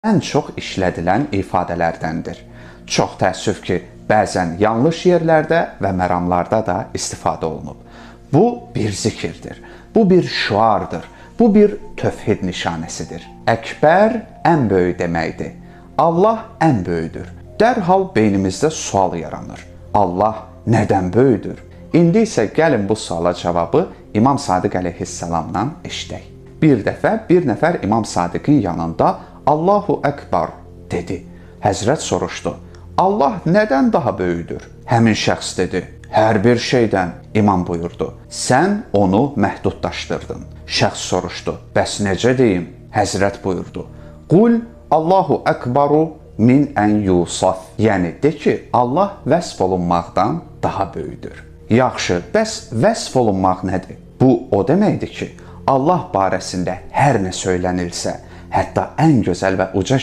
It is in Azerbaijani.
Ən çox işlədilən ifadələrdəndir. Çox təəssüf ki, bəzən yanlış yerlərdə və məramlarda da istifadə olunub. Bu bir zikirdir. Bu bir şüardır. Bu bir tövhid nişanəsidir. Əkbər ən böyük deməkdir. Allah ən böyükdür. Dərhal beynimizdə sual yaranır. Allah nədən böyükdür? İndi isə gəlin bu suala cavabı İmam Sadiq əleyhissalamdan eşidək. Bir dəfə bir nəfər İmam Sadiqin yanında Allahu Əkbar dedi. Həzrət soruşdu: Allah nədən daha böyükdür? Həmin şəxs dedi: Hər bir şeydən. İmam buyurdu: Sən onu məhdudlaşdırdın. Şəxs soruşdu: Bəs necə deyim? Həzrət buyurdu: Qul Allahu Əkbaru min ən yusaf. Yəni de ki, Allah vəsf olunmaqdan daha böyükdür. Yaxşı, bəs vəsf olunmaq nədir? Bu o deməkdir ki, Allah barəsində hər nə söylənilsə, hətta ən gözəl və uca